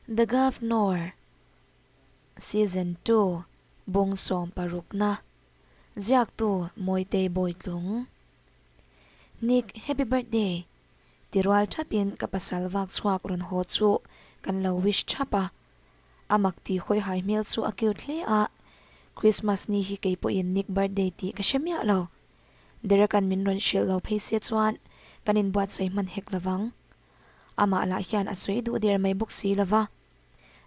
The Governor, Season ii, Bung sawmparukna, Ziaktu Mawitei Bawitlung. Nick, Happy Birthday! Ti rual thapin ka pasal vak chhuak rawn haw chu kan lo wish thap a. A mak ti hawi hai hmel chu a cute hle a, Christmas ni hi kei pawhin Nick birthday tih ka hre miah lo. Derek-a'n min rawn hrilh lo phei se chuan kan inbuatsaih hman hek lovang. Amah lah hian a sawi duh der mai bawk si lo va.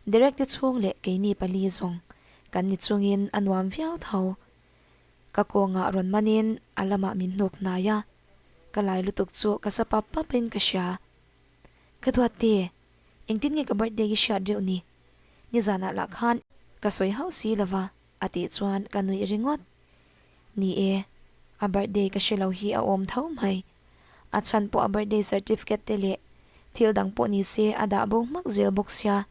Derek te chhung leh keini pali zawng kan ni chungin a nuam viau tho. Ka kawngah rawn manin a lamah min hnuk hnai a, ka lai lutuk chu ka sa pap papin ka hria. Ka duat te, engtin nge ka birthday hi hriat reuh ni? Nizanah lah khan ka sawi hauh si lo va a tih chuan ka nuih ringawt. Ni e, a birthday ka hre lo hi a awm tho mai. A chhan pawh a birthday certificate te leh thil dang pawh ni se a dah bo hmak zel bawk sia.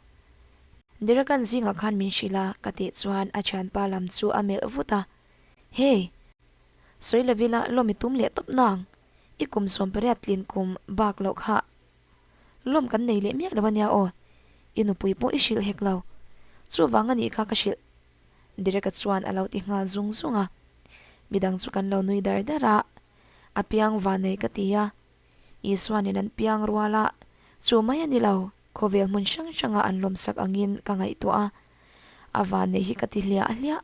Derakan zingah khan min hrilh a ka tih chuan a thianpa lam chu a melh vut a, Hey! Sawi lovila lawm i tum leh tawp nang, i kum 18 tlin kum bak loh kha lawm kan nei leh miah lo ania aw, i nupui pawh i hrilh hek lo. Chuvang a nih kha ka hrilh Dereka chuan a lo ti nghal zung zung a, midang chu kan lo nui dar dar a, a piang vanei ka ti a, Isuanin an piang rual a, chu mai a ni lo, khawvel hmun hrang hranga an lawmsak angin ka ngaihtuah a, a vanei hi ka ti hliah hliah.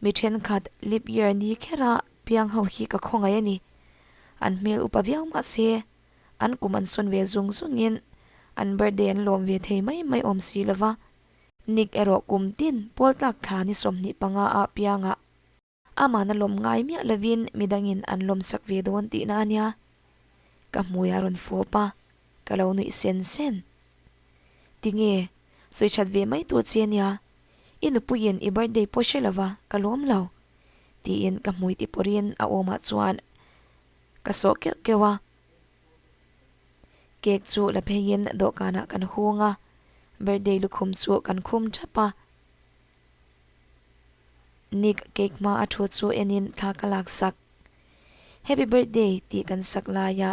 Mi thenkhat leap year ni khera piang ho hi ka khawngaih a ni. An hmel upa viau mah se, an kum an sawn ve zung zungin an birthday an lawm ve thei mai mai awm si lova. Nick erawh kum tin pawl tlak thla ni 25 ah piangah amahna lawm ngai miah lovin midangin an lawmsak ve dawn tihna a nia. Ka hmui a rawn fawp a, ka lo nuih sen sen. Tinge, sawi that ve mai tur che nia, i nupuiin i birthday pawh hre lova ka lawm lo, tiin ka hmui ti pawrin a awmah chuan ka sawh keuh keuh a. Cake chu la pheiin dawhkanah kan hung a, birthday lukhum chu kan khum thap a. Nick cake hma a thu chu enin thla ka lak sak. Happy birthday tih kan sak laia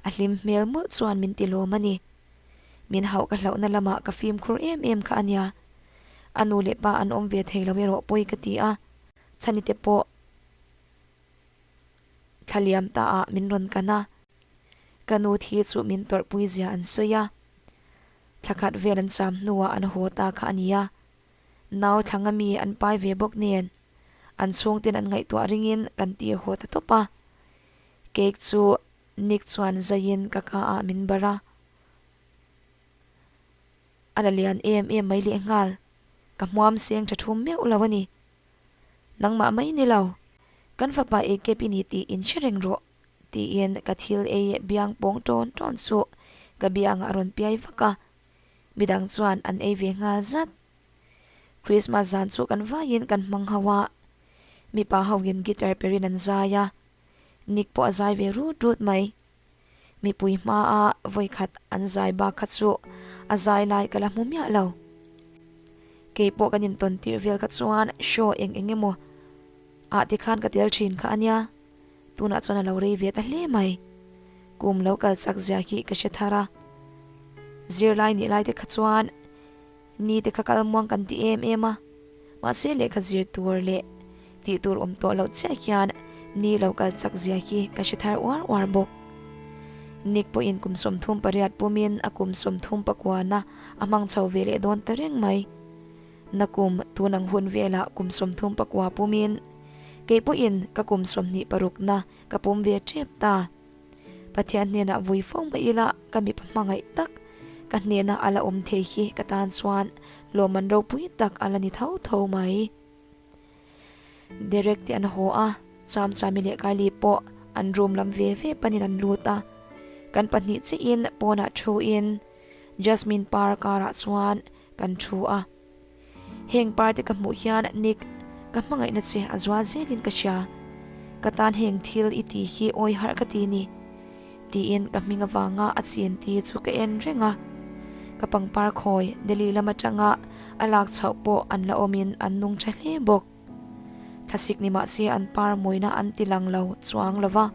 a hlim hmel mawlh chuan min ti lawm a ni. Min hauh ka hlauhna lamah ka fimkhur em em kha a nia. A nu leh pa an awm ve thei lo erawh pawi ka ti a, chhani te pawh Thla liam ta ah min rawn kan a, ka nu thi chu min tawrhpui zia an sawi a, thla khat vel an cham hnuah an haw ta kha a ni a, nau thla nga mi an pai ve bawk nen an chhungten an ngaihtuah ringin kan tir haw ta tawp a, cake chu Nick chuan zaiin ka ka ah min barh a, a la lian em em mai lehnghal, ka hmuam seng tha thum meuh lo a ni. Nangmah mai ni lo, kan fapa ei kep i ni tih in hre reng rawh, tiin ka thil ei biang pawng tawn tawn chu ka biangah a rawn piai vak a, midang chuan an ei ve nghal zat. Christmas zan chu kan vaiin kan hmang ho a, mipa hoin guitar perin an zai a, Nick pawh a zai ve rut rut mai. Mipui hmaa vawikhat an zai bak kha chu a zai lai ka la hmu miah lo. Kei pawh kan intawn tirh vel kha chuan show eng eng emaw ah te khan ka tel thin kha a nia, tunah chuan a lo rei ve ta hle mai. Kum lo kal chak zia hi ka hre thar a, zirlai nih lai te kha chuan ni te kha kal muang kan ti em em a, mahse lehkha zir tur leh tih tur awm tawh loh chiah hian ni lo kal chak zia hi ka hre thar uar uar bawk. Nick pawhin kum 38 pumin a kum 30 na a hmang chho ve leh dawn ta reng mai. Na kum tun ang hun velah kum 39 pumin kei pawhin ka kum 26 na ka pum ve tep ta. Pathian hnenah vui fo mai ila ka mipa hmangaih tak ka hnena a la awm thei hi ka tan chuan lawmman ropui tak a la ni tho tho mai. Derek te an haw a, Chamchami leh Kylie pawh an room lam ve ve panin an lut a, kan pahnih chiahin pawnah thuin Jasmine par karah chuan kan thu a. Heng par te ka hmuh hian Nick, ka hmangaihna che a zual zelin ka hria. Ka tan heng thil i tih hi awi harh ka ti ni. Tiin ka hming avanga a chin ti chu ka en reng a. Ka pangpar khawi Delhi lam atanga a lak chhoh pawh an la awmin an nung tha hle bawk. Thlasik ni mahse an par mawina an ti lang lo chuang lo va,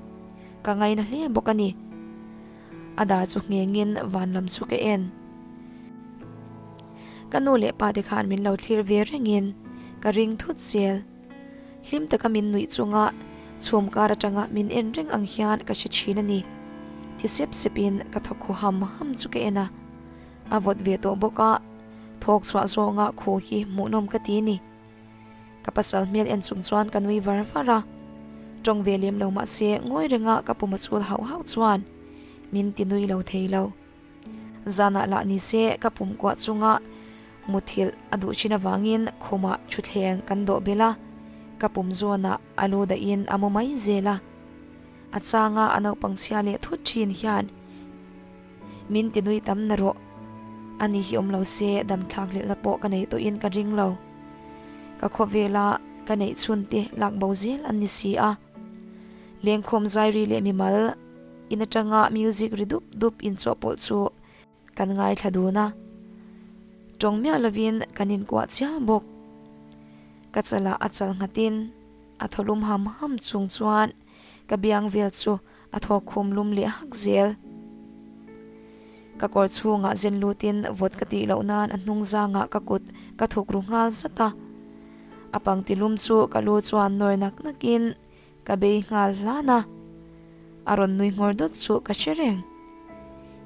ka ngaina hle bawk a ni. A dar chu nghengin van lam chu ka en. Ka nu leh pa te khan min lo thlir ve rengin ka ring thut zel. Hlim taka min nuih chunga chhum kar atanga min en reng ang hian ka hre thin a ni. Ti sep sepin ka thawk khu ham ham chu ka en a. A vawt ve tawh bawk a, thawk chhuah zawnga khu hi hmuhnawm ka ti ni. Ka pasal hmel en chung chuan ka nui var var a. Tawng ve lem lo mahse ngawi renga ka pum a chul hauh hauh chuan min ti nui lo thei lo. Zanah lah ni se ka pum kuah chunga muthilh a duh thin avangin khumah thutthleng kan dawh belh a, ka pum zawnah a lu dahin a mu mai zel a. A changa a naupang chhia leh thut thin hian min ti nui tam na rawh. Ani hi awm lo se damthlak hlelhna pawh ka nei tawhin ka ring lo. Ka khawvela ka neih chhun te lak bo zel an ni si a. Lengkhawm zairi leh mimal in atanga music ri dup dup inchawhpawlh chu kan ngaithla dun a, tawng miah lovin kan inkuah chiang bawk. Ka chalah a chal nghatin a thaw lum ham ham chung chuan ka biang vel chu a thaw khum lum leh hak zel. Ka kawr chhungah zen lutin vawt ka tih loh nan a hnung zangah ka kut ka thuk ru nghal zat a, a pangti lum chu ka lu chuan nawr nak nakin Ka bei nghal hlan a, a rawn nui nghawr dawt chu ka hre reng.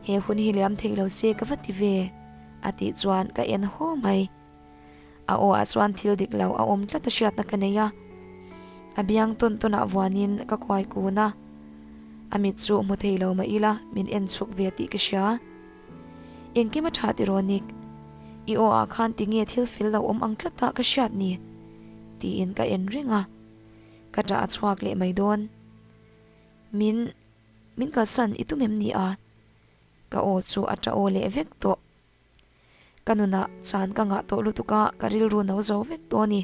He hun hi liam theih lo se ka va ti ve, a tih chuan ka en haw mai. A aw ah chuan thil dik lo a awm tlat a hriatna ka nei a, a biang tawn tawn ah vuanin ka kuai kun a, a mit chu hmu thei lo mah ila min en chhuk ve tih ka hria. Engkim a tha tiraw Nick? I aw ah khan tinge thil fel lo awm ang tlat a ka hriat ni? tiin ka en reng a. Ka ṭah a chhuak leh mai dawn. Min, min kalsan i tum em ni a? Ka aw chu a ṭah aw leh vek tawh. Ka nunah chan ka ngah tawh lutuk a, ka rilru no zo vek tawh a ni.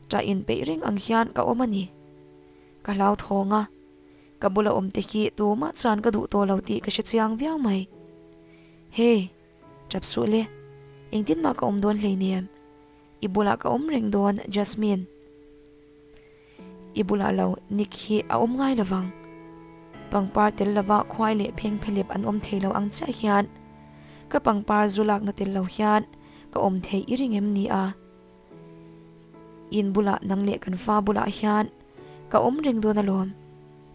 Ṭah inpeih reng ang hian ka awm a ni. Ka hlauthawng a, ka bula awm te hi tumah chan ka duh tawh lo tih ka hre chiang viau mai. Hey, ṭap suh le, engtin mah ka awm dawn hleinem. I bulah ka awm reng dawn Jasmine. I bulah lo Nick hi a awm ngai lovang. Pangpar tel lova khuai leh pheng phelep an awm thei lo ang chiah hian ka pangpar zu lakna tel lo hian ka awm thei i ring em ni a? In bulah nang leh kan fa bulah hian ka awm reng dawn alawm.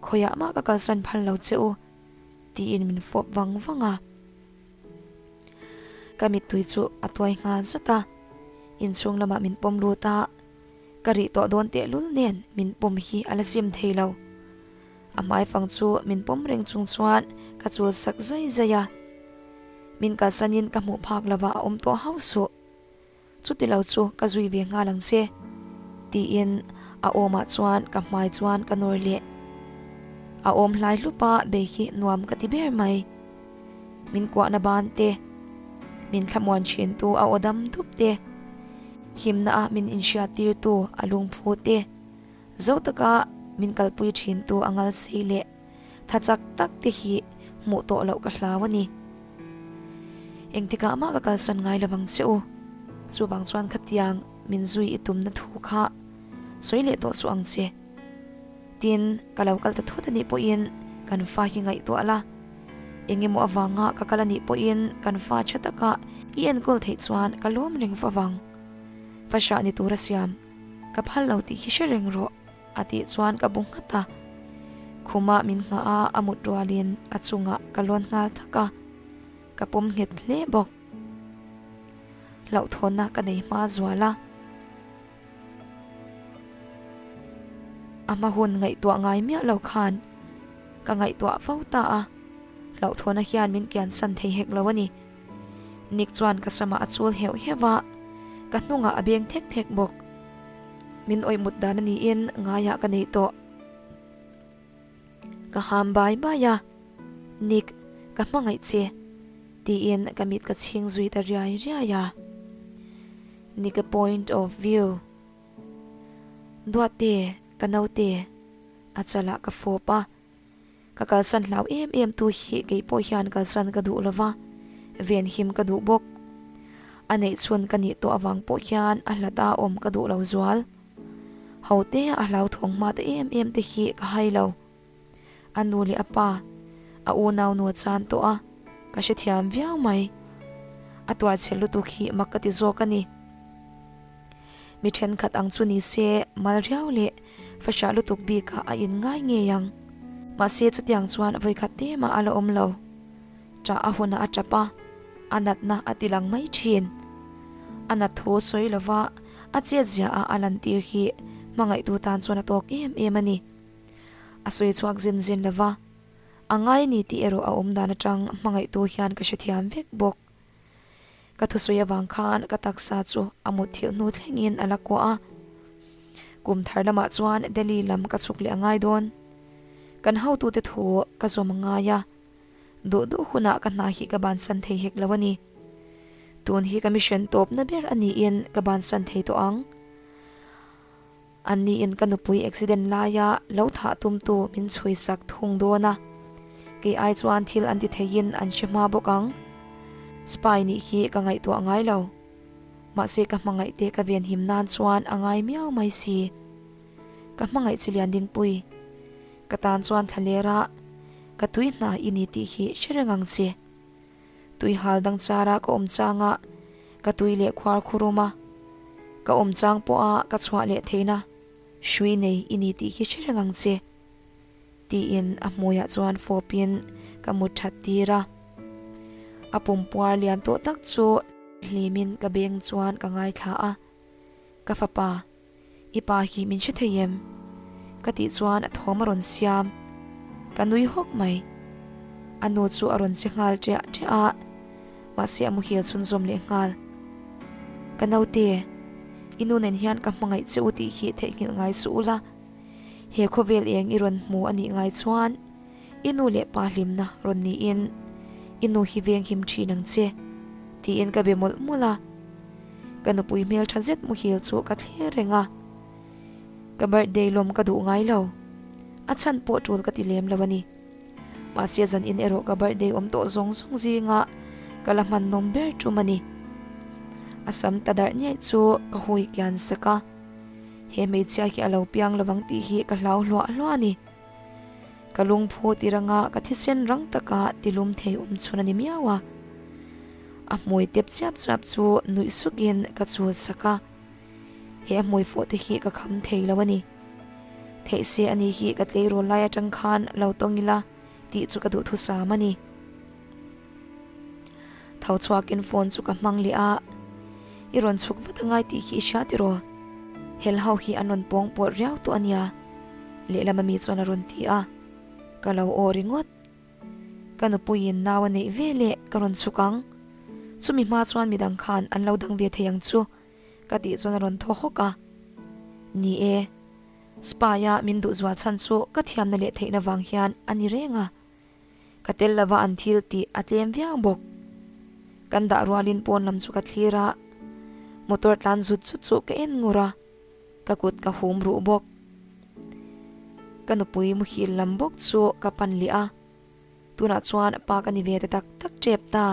Khawiah mah ka kalsan phal lo che u tiin min fawp vang vang a. Ka mittui chu a tuai nghal zat a, inchhung lamah min pawm lut a, ka rih tawh dawn tehlul nen min pawm hi a la sim thei lo. A hmaifang chu min pawm reng chung chuan ka chul sak zai zai a, min kalsanin ka hmuh phak lova a awm tawh hauh suh. Chuti lo chu ka zui ve nghal ang che, tiin a awmah chuan ka hmai chuan ka nawr leh. A awm hlai hlup a, bei hi nuam ka ti ber mai. Min kuahna ban te, min thlamuan thintu a aw dam dup te, himna a min inhriat tirtu a lungphu te, zo taka min kalpui thintu a ngal sei leh tha chak tak te hi hmuh tawh loh ka hlau a ni. Engtikah mah ka kalsan ngai lo vang che u. Chuvang chuan khatiang min zui i tumna thu kha sawi leh tawh suh ang che. Tin, ka lo kal ta thut a nih pawhin kan fa hi ngaihtuah la. Eng emaw avanga ka kal a nih pawhin kan fa tha taka i enkawl theih chuan ka lawm reng fa vang. Fa hrah ni tura siam ka phal lo tih hi hre reng rawh. A tih chuan ka bu nghat a, khumah min nghah a, a mut rualin a chungah ka lawn nghal thak a, ka pawm nghet hle bawk. Hlauhthawnna ka nei hma zual a, a hma hun ngaihtuah ngai miah lo khan ka ngaihtuah fo ta a, hlauhthawnna hian min kiansan thei hek lo a ni. Nick chuan ka samah a chul heuh heuh a, ka hnungah a beng thek thek bawk. Min awih mut dan a niin ngaiah ka neih tawh. Ka ham bai bai a, Nick, ka hmangaih che, tiin ka mit ka chhing zui ta riai riai a. Nick a point of view. Duatte, ka naute, a chalah ka fawp a. Ka kalsan hlau em em tu hi kei pawh hian kalsan ka duh lova, venhim ka duh bawk. A neih chhun ka nih tawh avang pawh hian a hlata awm ka duh lo zual. Ho te a hlauthawng hma ta em em te hi ka hai lo. A nu leh a pa, a unau nu a chan tawh a, ka hrethiam viau mai. A tuar chhe lutuk hi mak ka ti zawk a ni. Mi thenkhat ang chu ni se mal riau leh fahrah lutuk bikah a in ngai ngei ang. Mahse chutiang chuan vawikhat te mah a la awm lo. Ṭah a hunah a ṭap a, a natna a ti lang mai ṭhin. A nat thu sawi lova a chet ziah a a lantir hi hmangaihtu tan chuan a tawk em em a ni. A sawi chhuak zin zin lova, a ngai a ni tih erawh a awm dan aṭang hmangaihtu hian ka hrethiam vek bawk. Ka thusawi avang khan ka taksa chu a mutthilh hnu thlengin a la kuah a. Kum thar lamah chuan Delhi lam ka chhuk leh a ngai dawn. Kan hotute thu ka zawm a ngai a, duh duh hunah ka hna hi ka bansan thei hek lo a ni. Tun hi ka mission tawpna ber a niin ka bansan thei tawh ang. Anniin ka nupui accident laia lo thah tumtu min chhui sak thung dawn a, kei ai chuan thil an ti theiin an hre hma bawk ang. Spy nih hi ka ngaihtuah ngai lo. Mahse ka hmangaihte ka venhim nan chuan a ngai miau mai si. Ka hmangaih chi lian dingpui. Ka tan chuan thla ler a, ka tui hna i ni tih hi hre reng ang che. Tui hal dang chara ka awm changa ka tui leh khuar khurum a, ka awm chang pawha ka chhuah leh theihna hrui nei i ni tih hi hre reng ang che, tiin a hmuiah chuan fawpin ka mut that tir a. A pumpuar lian tawh tak chu hlimin ka beng chuan ka ngaithla a, Ka fapa, I pa hi min hre thei em? Ka tih chuan a thawm a rawn siam. Ka nui hawk mai. A nu chu a rawn che nghal ṭiah ṭiah a, mahse a muhil chhunzawm leh nghal. Ka naute, i nu nen hian ka hmangaih che u tih hi theihnghilh ngai suh ula. He khawvel eng i rawn hmu a nih ngai chuan i nu leh pa hlimna rawn niin i nu hi venghim ṭhin ang che, tiin ka be mawlh mawlh a. Ka nupui hmeltha zet muhil chu ka thlir reng a, ka birthday lawm ka duh ngai lo. A chhan pawh tul ka ti lem lo a ni. Mahse zan in erawh ka birthday awm tawh zawng zawng zinga ka la hman nawm ber tum a ni. A sam ta darh niaih chu ka hui kian sak a, he hmeichhia hi a lo piang lovang tih hi ka hlau hluah hluah a ni. Ka lungphu ti ranga ka thisen rang taka tilum thei awm chhun a ni miau a. A hmui tep chiap chiap chu nuih sukin ka chul sak a, he a hmui fawh te hi ka kham thei lo a ni. Theih se a ni hi ka tleirawl lai atang khan lo tawng ila tih chu ka duhthusam a ni. Tho chhuakin phone chu ka hmang leh a, I rawn chhuk vat angai tih hi i hria tiraw? Hel ho hi an rawn pawng pawlh riau tawh a nia, lehlam ami chuan a rawn ti a, ka lo aw ringawt. Ka nupuiin nau a neih ve leh ka rawn chhuk ang. Chumi hma chuan midang khan an lo dang ve thei ang chu ka tih chuan a rawn thaw hawk a. Ni e, Spy-a min duh zual chhan chu ka thiamna leh theihna vang hian a ni reng a. Ka tel lova an thil tih a tlem viau bawk. Kan dah rualin pawn lam chu ka thlir a, motor tlan zut zut chu ka en ngur a. Ka kut ka hum ruh bawk. Ka nupui muhil lam bawk chu ka pan leh a, tunah chuan pa ka ni ve ta tak tak tep ta.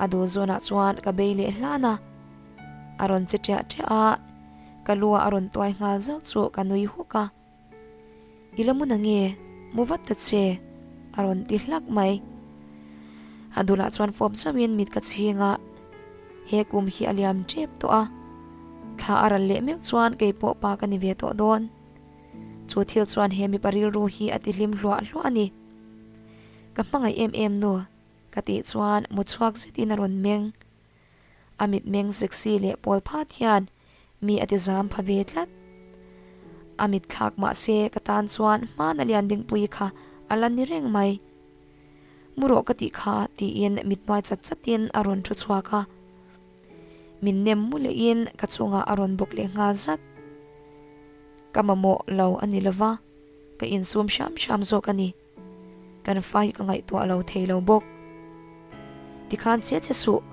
A dul zawnah chuan ka bei leh hlan a, a rawn che ṭiah ṭiah a, ka lu ah a rawn tuai nghal zauh chu ka nui huk a. I la mu na nge? Mu vat ta che, a rawn ti hlak mai. A dulah chuan fawp zauhin mit ka chhing a, he kum hi a liam tep tawh a, thla a ral leh meuh chuan kei pawh pa ka ni ve tawh dawn. Chu thil chuan he mipa rilru hi a ti hlim hluah hluah a ni. Ka hmangaih em em nu, ka tih chuan mu chhuak zetin a rawn meng. A mitmeng sexy leh pawl phat hian mi a ti zam pha ve tlat. A mit thlak mah se ka tan chuan hmana lian dingpui kha a la ni reng mai. Mu rawh ka tih kha tiin mit hnuai chat chatin a rawn thu chhuak a. Min nem mu lehin ka chungah a rawn bawk leh nghal zat. Ka mamawh lo a ni lova, ka insum hram hram zawk a ni. Kan fa hi ka ngaihtuah lo thei lo bawk. Tikhan che che suh,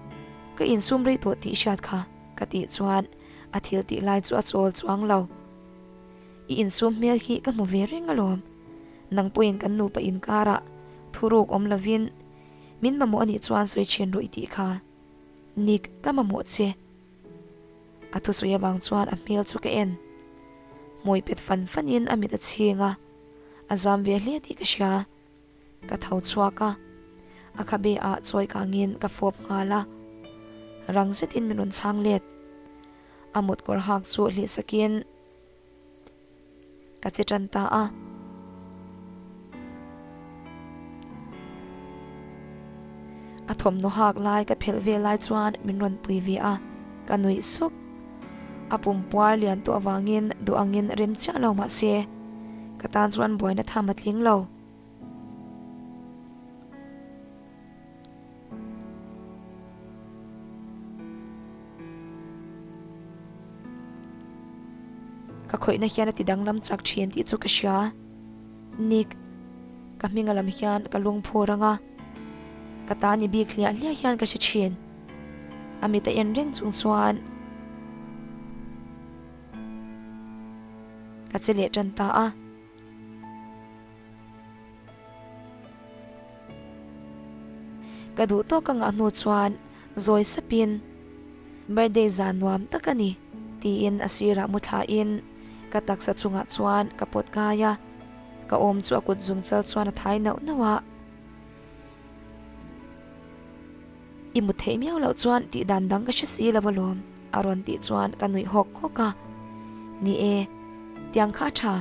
ka insum rei tawh tih hriat kha ka tih chuan a thil tih lai chu a chawl chuang lo. I insum hmel hi ka hmu ve reng alawm. Nang pawhin kan nupa inkarah thuruk awm lovin min mamawh anih chuan sawi thin rawh i tih kha. Nick, ka mamawh che. A thusawi avang chuan a hmel chu ka en. Hmui pet fan fanin a mit a chhing a. A zam ve hle tih ka hria. Ka tho chhuak a, a khabe ah chawi kangin ka fawp nghal a. Rang zetin min rawn chhang let. A mut kawr hak chu hlih sakin ka che tan ta a. A thawmhnaw hak lai ka phelh ve lai chuan min rawn pui ve a, ka nuih suk. A pum puar lian tawh avangin duh angin rem chiah lo mah se, ka tan chuan buaina tham a tling lo. Ka khawihna hian a ti danglam chak thin tih chu ka hria. Nick, ka hminga lam hian ka lungphur ang a, ka ta ni bik hliah hliah hian ka hre thin. A mit a en reng chung chuan ka che leh tan ta a. Ka duh tawk a ngah hnu chuan zawi sapin, Birthday zan nuam tak a ni, tiin a sirah mu thlain ka taksa chungah chuan ka pawt kai a, ka awm chu a kut zung chal chuan a thai nauh nauh a. I mu theih miau loh chuan tih dan dang ka hre si lo alawm, a rawn tih chuan ka nuih hawk hawk a. Ni e, tiang kha a tha,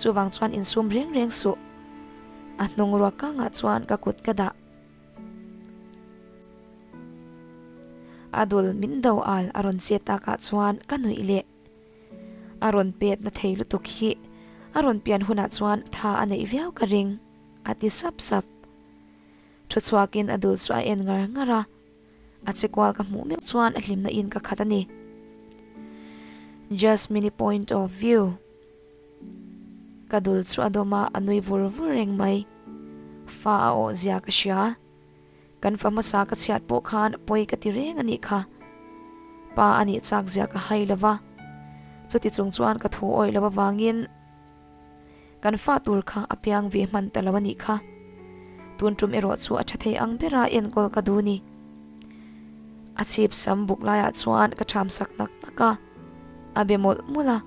chuvang chuan insum reng reng suh. A hnung ruak kangah chuan ka kut ka dah. A dul min do al a rawn chet takah chuan ka nuih leh. A rawn pet na thei lutuk hi a rawn pian hunah chuan tha a neih viau ka ring, a ti sap sap. Thu chhuakin a dul chu a en ngar ngar a, a che kual ka hmuh meuh chuan a hlimna in ka khat a ni. Jasmine-i point of view. Ka dul chu a dawm a, a nui vur vur reng mai. Fa a awh zia ka hria. Kan fa hmasa ka chhiat pawh khan pawi ka ti reng a nih kha. Pa a nih chak zia ka hai lo va. Chuti chung chuan ka thu awih lo avangin Kan fa tur kha a piang ve hman ta lo a nih kha. Tun tum erawh chu a tha thei ang bera enkawl ka duh ni. A chhip sam buk laiah chuan ka ṭham sak nak nak a, a be mawlh mawlh a,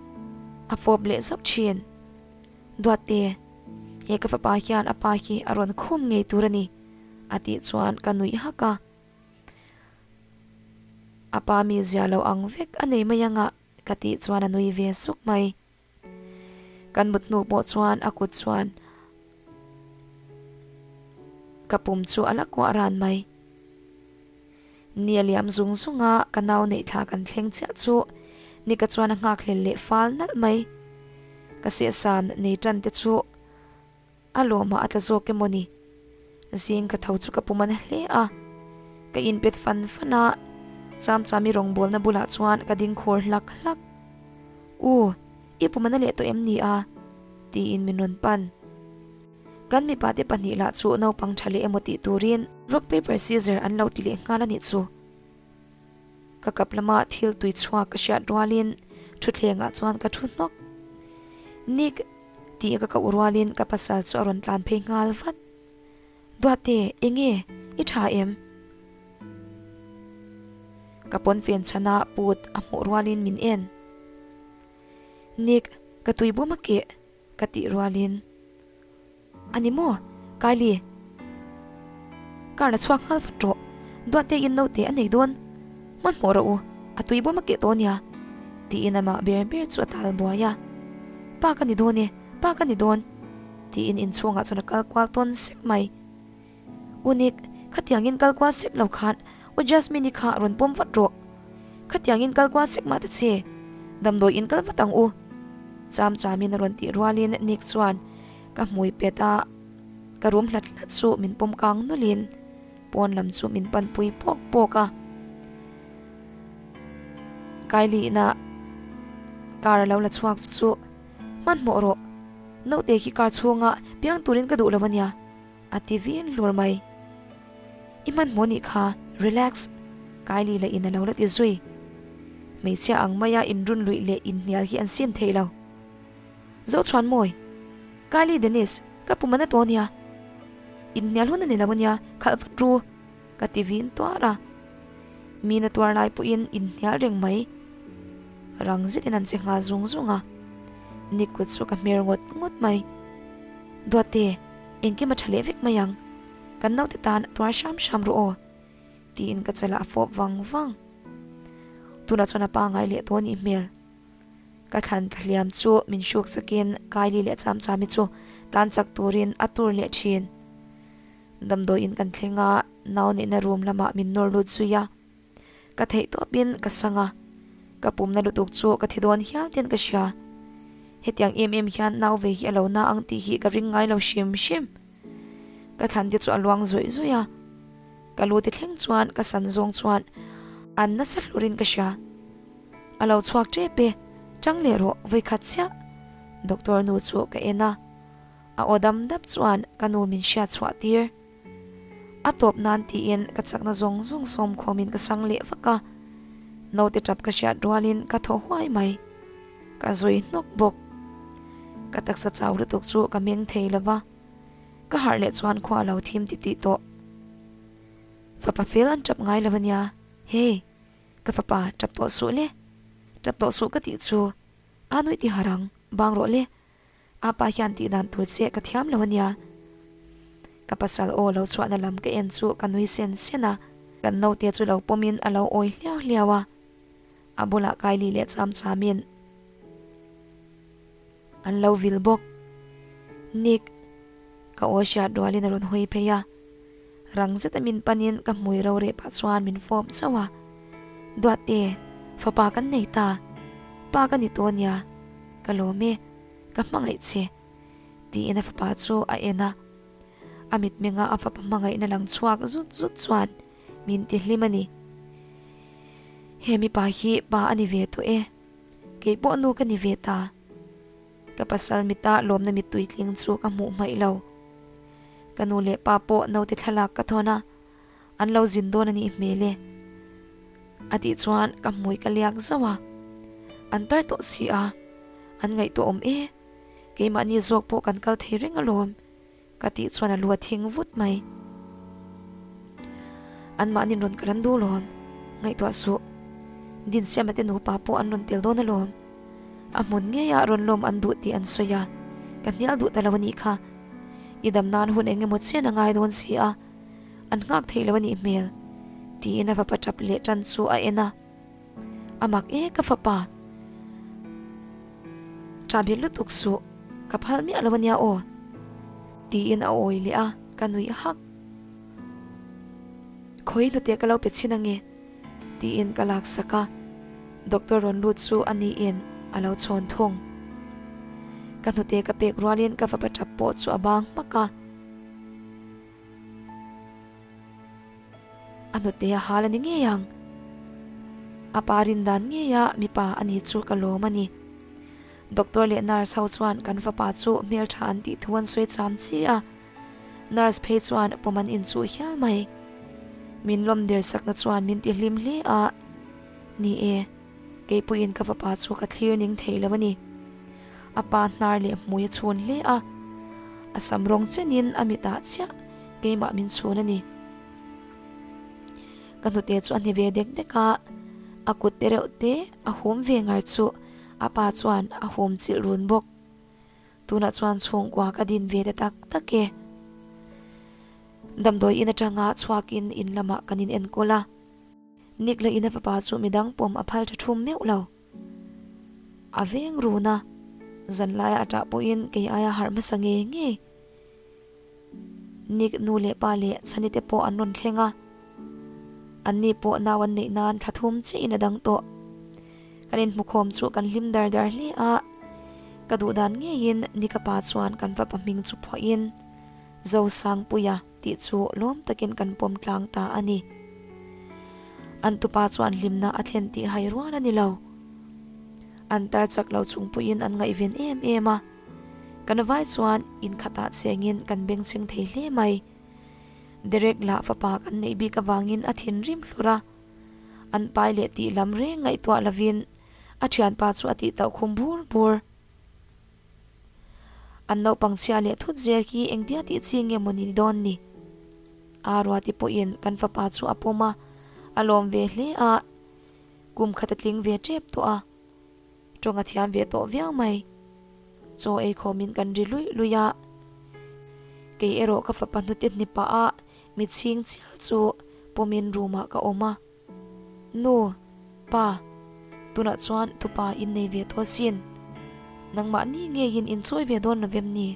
a fawp leh zauh ṭhin. Duatte, he ka fapa hian a pa hi a rawn khum ngei tur a ni, a tih chuan ka nuih hak a. A pa mizia lo ang vek a nei mai ang a, ka tih chuan a nui ve suk mai. Kan mut hnu pawh chuan a kut chuan ka pum chu a la kuah ran mai. Ni a liam zung zung a, ka nau neih thla kan thleng chiah chu Nika chuan a nghak hlel leh fal nalh mai. Ka sehsan nei tan te chu A lawmah a tla zawk emaw ni? Zing ka tho chu ka pum a na hle a, ka inpet fan fan a, Chamchami rawngbawlna bulah chuan ka ding khur hlak hlak. U, i pum a na leh tawh em ni a? tiin min rawn pan. Kan mipa te pahnih lah chu naupang tha leh emaw tih turin rock paper scissor an lo ti leh nghal a nih chu. Ka kap lama thil tui chhuak ka hriat rualin thutthlengah chuan ka thu hnawk. Nick. Tih ka koh rualin ka pasal chu a rawn tlan phei nghal vat. Duatte, enge? I tha em? Ka pawnfen chhana put a hmuh rualin min en. Nick, ka tui bum a keh, ka tih rualin. A ni maw? Kylie. Car la chhuak nghal vat rawh. Duatte in naute a nei dawn. Hmanhmawh rawh u, a tui bawm a keh tawh ania. Tiin amah ber ber chu a tal buai a. Pa ka ni dawn e, pa ka ni dawn. Tiin inchhungah chuan a kal kual tawn sek mai. U Nick, khatiangin kal kual sek lo khan U Jasmine-i kha rawn pawm vat rawh. Khatiangin kal kual sek mah ta che, damdawi in kal vat ang u. Cham chamin a rawn tih rualin Nick chuan ka hmui pet a, ka rum hlat hlat chu min pawm kang nawlhin pawn lam chu min panpui pawk pawk a. Kylie-ina car a lo la chhuak chu hmanhmawh rawh, naute khi car chhunga piang turin ka duh lo ania. A ti vin hlur mai. I hmanhmawh nih kha, relax. Kylie leh in a lo la ti zui. Hmeichhia ang maia inrun luih leh inhnial hi an sim thei lo. Zochhuan mawi. Kylie Dennis, ka pum a na tawh ania. Inhnial hun a ni lo ania, khalh vat ru. Ka ti vin tuar a. Mi na tuar lai pawhin inhnial reng mai. Rang zetin an che nghal zung zung a. Ni kut chu ka hmer ngawt ngawt mai. Duatte, engkim a tha leh vek mai ang. Kan naute tan tuar hram hram rawh aw. Tiin ka chalah a fawp vang vang. Tunah chuan a pangai leh tawh a nih hmel. Ka thlan thliam chu min hruk chakin Kylie leh Chamchami chu tlan chak turin a tur leh thin. Damdawiin kan thleng a, nau neihna room lamah min nawr lut zui a. Ka theih tawpin ka sang a, ka pumna lutuk chu ka thi dawn hial ten ka hria. Hetiang em em hian nau ve hi a lo na ang tih hi ka ring ngai lo hrim hrim. Ka thlan te chu a luang zawih zawih a, ka lu ti thleng chuan ka san zawng chuan an nasa hlurin ka hria. A lo chhuak tep e, tang leh rawh vawikhat chiah. Doctor nu chu ka en a, a aw dam dap chuan ka nu min hriat chhuah tir. A tawp nan tiin ka chakna zawng zawng sawm khawmin ka sang leh vak a, naute tap ka hriat rualin ka thaw huai mai. Ka zawi hnawk bawk. Ka taksa chau lutuk chu ka meng thei lo va, ka harh leh chuan khua a lo thim titih tawh. Fapa fel an tap ngai lo a nia, hey, ka fapa tap tawh suh le, tap tawh suh ka tih chu a nuih ti harang bang rawh le. Apa hian tih dan tur che ka thiam lo ania. Ka pasal aw lo chhuahna lam ka en chu ka nui sen sen a, kan naute chu lo pawmin a lo awi hliau hliau a. A bulah Kylie leh cham chamin an lo vil bawk. Nick, ka aw hriat rualin a rawn hawi phei a. Rang zeta min panin ka hmui ro reh pah chuan min fawp chauh a. Duatte, fapa kan nei ta. Pa ka ni tawh ania. Ka lawm e, ka hmangaih che, tiin a fapa chu a en a. A mitmenga a fapa hmangaihna lang chhuak zut zut chuan min ti hlim a ni. He mipa hi pa a ni ve tawh e, kei pawh nu ka ni ve ta. Ka pasal mita lawmna mittui tling chu ka hmuh hmaih lo. Ka nu leh pa pawh naute thlalak ka thawn a, An lo zin dawn a nih hmel e. A tih chuan ka hmui ka liak zauh a. An tar tawh si a, an ngaihtuah awm e. Keimahni zawk pawh kan kal thei reng alawm, ka tih chuan a lu a thing vut mai. Anmahnin rawn kal an duh lawm, ngaihtuah suh. Dinsiama te nupa pawh an rawn tel dawn alawm. A hmun ngeiah rawn lawm an duh tih an sawi a, ka hnial duh ta lo a nih kha. I dam nan hun eng emaw chen a ngai dawn si a. An nghak thei lo a nih hmel, tiin a fapa tap leh tan chu a en a. A mak e ka fapa, tah bet lutuk suh, ka phal miah lo a nia aw, tiin a awi leh a, ka nuih hak. Khawi hnute ka lo pe chhin ange, tiin ka lak sak a, doctor rawn lut chu a niin a lo chhawn thung. Ka hnute ka pek rualin ka fapa tap pawh chu a bang hmak a. A hnute a hal a ni ngei ang. A pa rin dan ngeia mipa a ni chu ka lawm a ni. Doctor leh nurse ho chuan kan fapa chu hmeltha an tih thu an sawi cham chi a. Nurse phei chuan pawm an inchuh hial mai. Min lawm der sakna chuan min ti hlim hle a. Ni e, keipuiin ka fapa chu ka thlir ning thei lo a ni. A pa hnar leh hmui a chhun hle a, a sam rawng chenin a mitah chiah keimah min chhun a ni. Ka hnute chu a hni ve dek dek a, a kut te reuh te a hum ve ngar chu a pa chuan a hum chilh run bawk. Tunah chuan chhungkua ka din ve ta tak tak e. Damdawi in atanga chhuakin in lamah kan in enkawl a. Nick leh ina fapa chu midang pawm a phal tha thum meuh lo. A veng run a, zanlaia a tah pawhin kei aia harh hmasa ngei ngei. Nick nu leh pa leh Chhani te pawh an rawn thleng a, anni pawh nau an neih nan thla thum chiahin a dang tawh. Kan inhmukhawm chu kan hlim dar dar hle a, ka duh dan ngeiin Nick-a pa chuan kan fapa hming chu phuahin Zosangpuia tih chu lawm takin kan pawm tlang ta a ni. An tupa chuan hlimna a thlen tih hai rual a ni lo. An tar chak lo chung pawhin an ngaihven em em a. Kan vai chuan inkhatah chengin kan bengchheng thei hle mai. Derek lah fapa kan neih bik avangin a thinrim hlur a. An pai leh tih lam reng ngaihtuah lovin a thianpa chu a tih tauh khum bur bur. An naupang chhia leh thut zel hi engtia tih chi nge maw ni dawn ni? A Ruati pawhin kan fapa chu a pawm a, a lawm ve hle a, kum khat a tling ve tep tawh a, tawng a thiam ve tawh viau mai. Chaw ei khawmin kan ri luih luih a, kei erawh ka fapa hnute hni pah a mitchhing chial chu pawmin room ah ka awm a. Nu, pa. Tunah chuan tupa in nei ve tawh asin. Nangmahni ngeiin in chawi ve dawn lovem ni?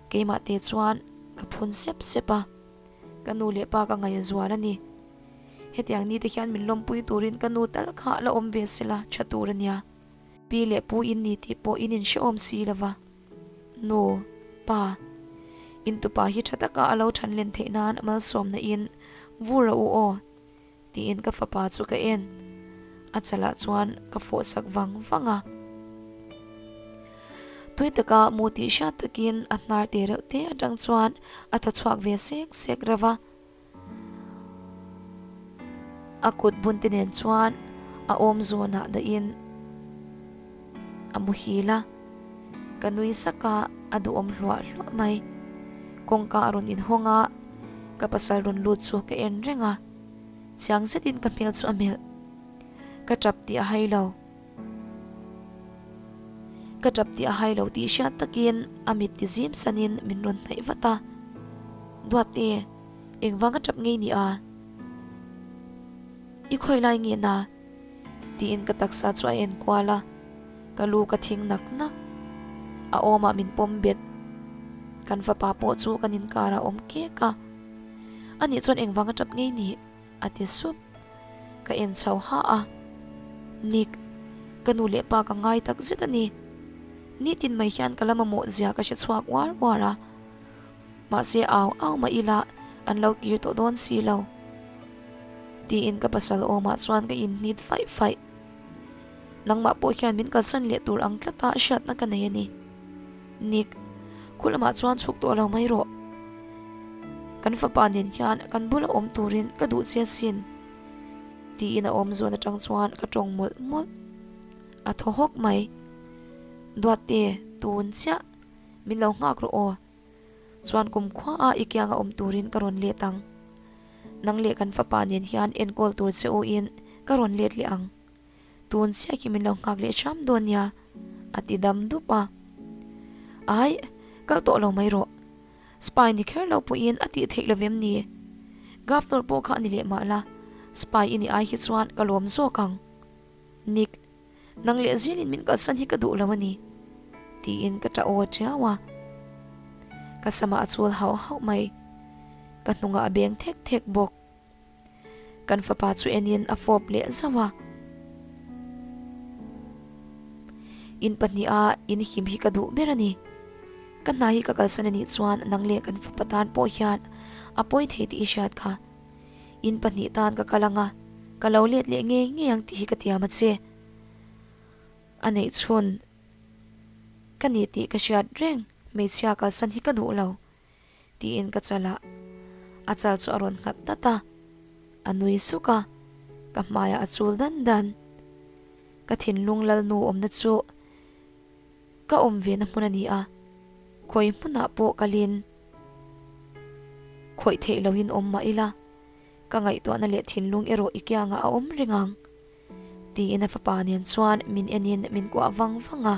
Keimah te chuan ka phun sep sep a, ka nu leh pa ka ngaih a zual a ni. Hetiang ni te hian min lawmpui turin ka nu tal kha la awm ve sela tha tur a nia. Pi leh pu in ni tih pawh in inhrehawm si lova. Nu, pa, in tupa hi tha taka a lo than len theih nan malsawmna in vur a u aw. Tiin ka fapa chu ka en. A chalah chuan ka fawh sak vang vang a. Tui taka mu tih hriat takin a hnar te reuh te atang chuan a thaw chhuak ve sek sek reuh a. A kut bun te nen chuan a awm zawnah dahin a muhil a. Ka nui sak a, a duhawm hluah hluah mai. Kawngka a rawn inhawng a, ka pasal rawn lut chu ka en reng a. Chiang zetin ka hmel chu a melh. Ka tap tih a hai lo. Ka tap tih a hai lo tih hriat takin a mit ti zim sanin min rawn hnaih vat a. Duatte, engvang ka tap ngei ni a? I khawi lai nge na? Tiin ka taksa chu a en kual a, ka lu ka thing nak nak. A awmah min pawm bet. Kan fapa pawh chu kan inkarah a awm kek a. Anih chuan engvang a tap ngei ni? a ti sup. Ka en chho ha a. Nick, ka nu leh pa ka ngai tak zet a ni. Nitin mai hian ka la mamawh zia ka hre chhuak uar uar a. Mahse au au mah ila an lo kir tawh dawn si lo. Tiin ka pasal awmah chuan ka inhnit faih faih. Nangmah pawh hian min kalsan leh tur ang tlata hriatna ka nei a ni. Nick, khu lamah chuan chhuk tawh lo mai rawh. Kan fapa nen hian kan bula awm turin ka duh che asin. Tiin a awm zawn atang chuan ka tawng mawlh mawlh. A thaw hawk mai. Duatte, tun chiah. Min lo nghak rawh aw. Chuan kum khuaah i kianga awm turin ka rawn let ang. Nang leh kan fapa nen hian enkawl tur che u in ka rawn let leh ang. Tun chiah khi min lo nghak leh hram dawn nia, a ti dam dup a. Ai, kal tawh lo mai rawh. Spy ni kher lo pawhin a tih theih lovem ni? Governor pawh kha a ni leh mah la, spy i nih ai hi chuan ka lawm zawk ang. Nick. Nang leh Zilin min kalsan hi ka duh lo a ni, tiin ka ṭah aw ṭiau a. Ka samah a chul hauh hauh mai. Ka hnungah a beng thek thek bawk. Kan fapa chu enin a fawp leh zauh a. In pahniha in him hi ka duh ber a ni. Ka hna hi ka kalsan a nih chuan nang leh kan fapa tan pawh hian a pawi thei tih i hriat kha. In pahnih tan ka kal ang a, ka lo let leh ngei ngei ang tih hi ka tiam a che. A neih chhun ka ni tih ka hriat reng, hmeichhia kalsan hi ka duh lo, tiin ka chal ah a chal chu a rawn nghat dat a, a nui suk a, ka hmaiah a chul dan dan. Ka thinlung lalnu awmna chu Ka awm ve na hmun a ni a, khawi hmunah pawh kalin khawih theih loin awm mah ila, ka ngaihtuahna leh thinlung erawh i kiangah a awm reng ang, tiin a fapa nen chuan min enin min kuah vang vang a,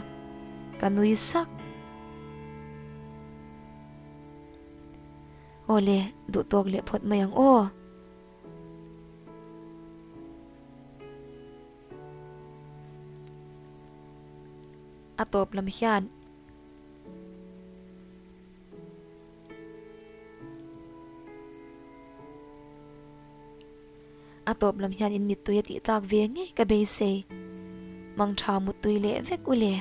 ka nui sak. Awle, duhtawk leh phawt mai ang aw. A tawp lam hian A tawp lam hian in mittui a tih tlak ve ngei ka beisei. Mangtha muttui leh vek u le.